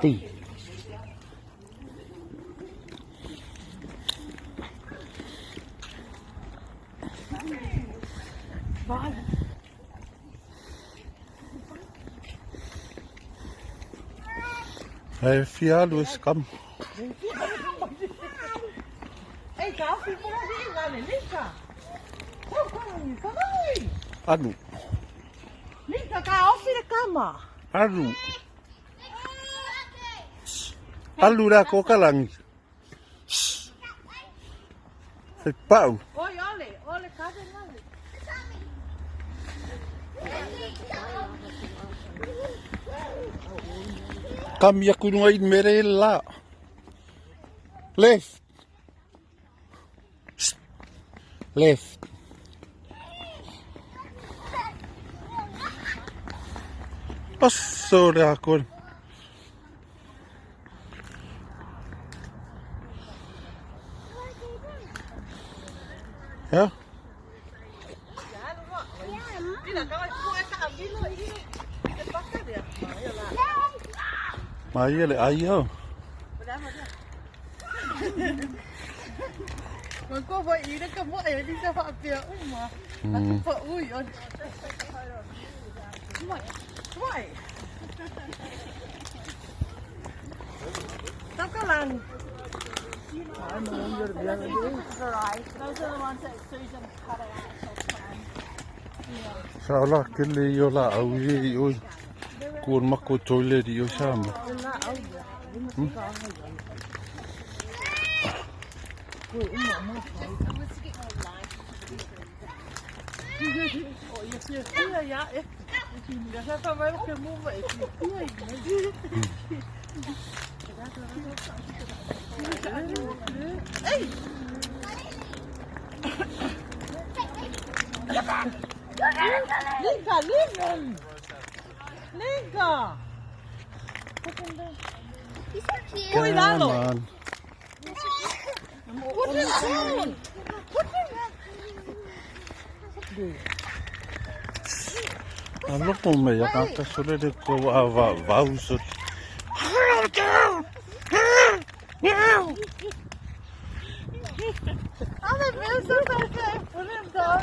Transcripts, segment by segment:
Hey. E fia alu e scam. Alu. Alu. Alu la ko kalangi. He pau. Oi, ole, ole, kave ngale. Kami aku nunga i mere la. Left. Left. Passo le acqua. Ja? Mai le ai au. Ko vai i ka mo e ni sa fa pia uma. A tu pa ui on. Mai. Mai. Takalang. Those are the ones that Susan cut out. Sa ola kele i ola au i i oi. Kuon mako toilet i oi sama. O ia fia fia ia e. Ia sa fa mai ke mo mai fia fia i. Ei. Linka, linka. Linka. He's so cute. Oi, lalo. Come on. Put him down. Put him down. Aloko me ia kata sole le ko a va vau so. I'm a real so okay. Put him down.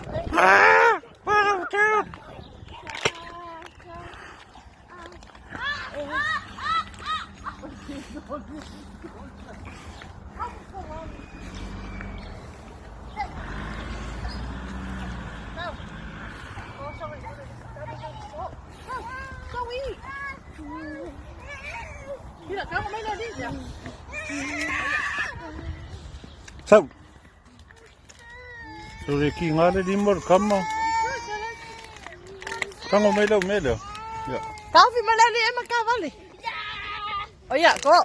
Sau. So le ki ngā le limo le kama. Tango mai lau mele. Ya. Kau fi malali e makavali. Oh ya, go.